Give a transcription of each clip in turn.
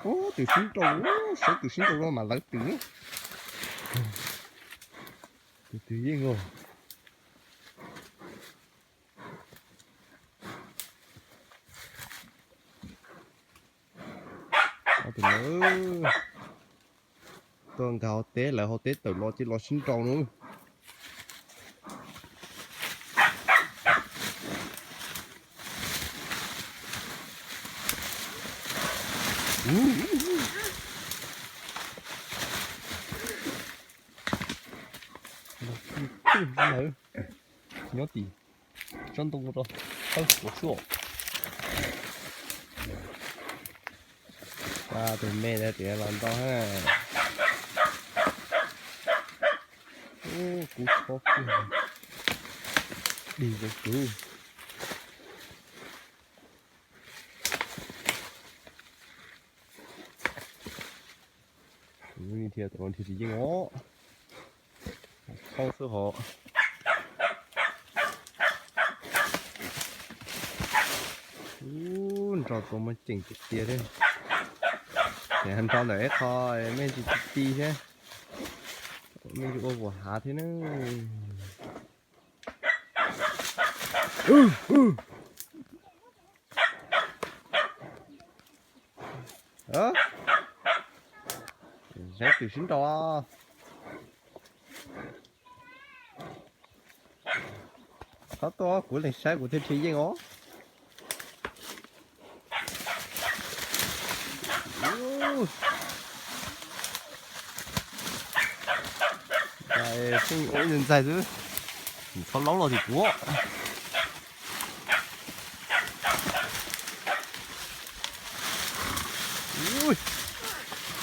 Ub, twm sib nraus, saib twm sib nraus no mas lawv twm. Twm twg yeej os. Ob tug no tuaj nkag hauv teb, lawv hauv teb tawm los ces los sib nraus no. Nyob tim tsob ntoo rau, tawb kuv xwb. Tus me tias los nrau na. Ub, kub tshoob kiag, dig zoo kuv. Tus no dhia, tus no dhia tsis yeej os. Tshoob xwb hos. Ub, nrau tua muaj ceem tiag tiag thiab. Ces nrau ntawm ib qho, mej tsis ti ti thiab, mej tsis ua vuam hav thiab na. Saib twm sib nraus. Txhob tuaj, kuv leeg saib kuv thiaj dhia yeej os. Pheej ua ntxais xwb, txhob laub los tim kuv. Ui,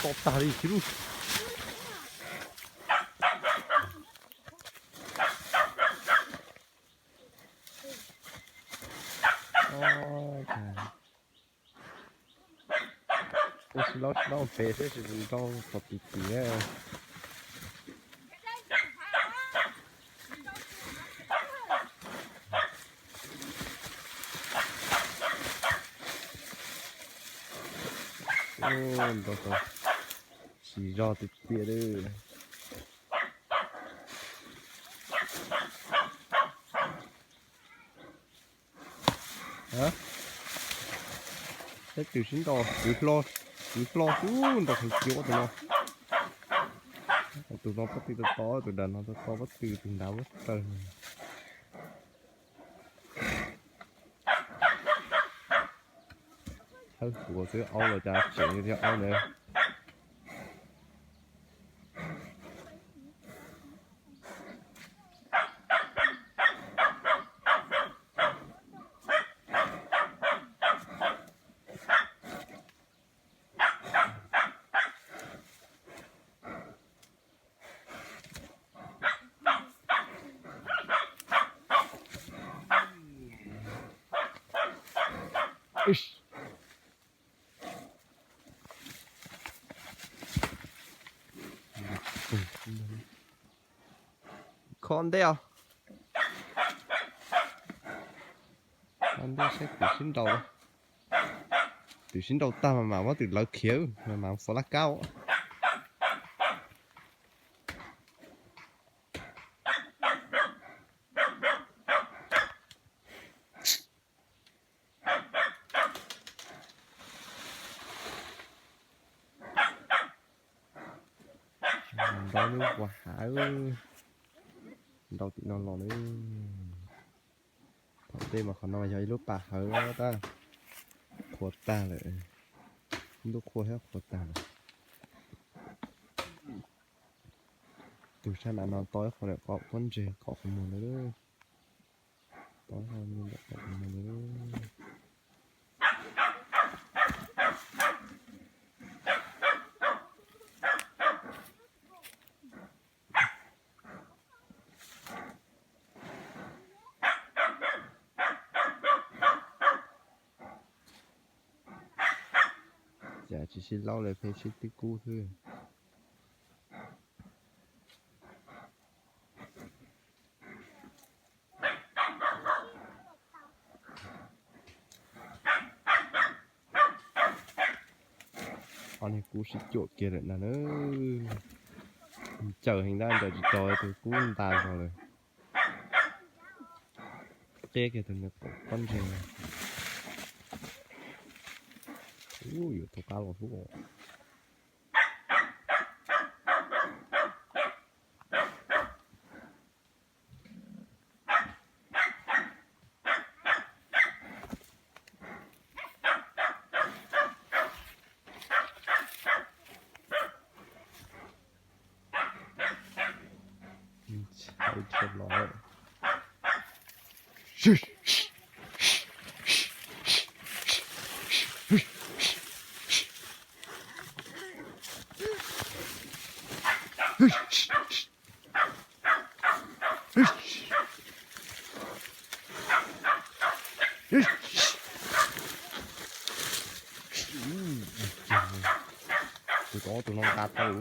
to tag li kiag lauj. Ua tsis laub tsis laub pem xwb, tsis nrau qhov tim tim. Nrau tau tsis zog tiag tiag li. Saib twm sib nraus, kwv hlo, kwv hlo xwb, nrau qhov cia tus no. Tus no pob tw to to, tus dav no to to pob tw, tus nrad muab raws. Thawb kuv xwb, aub los cas tseem li thiab aub ntawd. Kho ntej os. Kho ntej saib twm sib nraus. Twm sib nraus tag mas mam muab twm lawv khiav, mam xov laj kab. Nrau lub vuas hav, nrau tim no los lawm. Thaum ntej mas qhov no yog ib lub pas hawv tab qhuav tag lawm. Ib lub qhua thiab qhuav tag lawm. Tus sab nram no tau ib qho ntawm qhov pob ntseg kom qhov muag lawm. Tau ib qho ntawm qhov muag lawm. Cas tsis sib laub lawm, pheej sib twb kub xwb. Ob niag kub sib cuam kiag lawm ntag na. Ncaws heev ntag, ncaws tsis tau tus kub ntas zog lawm. Qiab kiag tus niag qaum pob ntseg. Ub, yuav tus qab los hlub. Tus no, tus no nqa tau.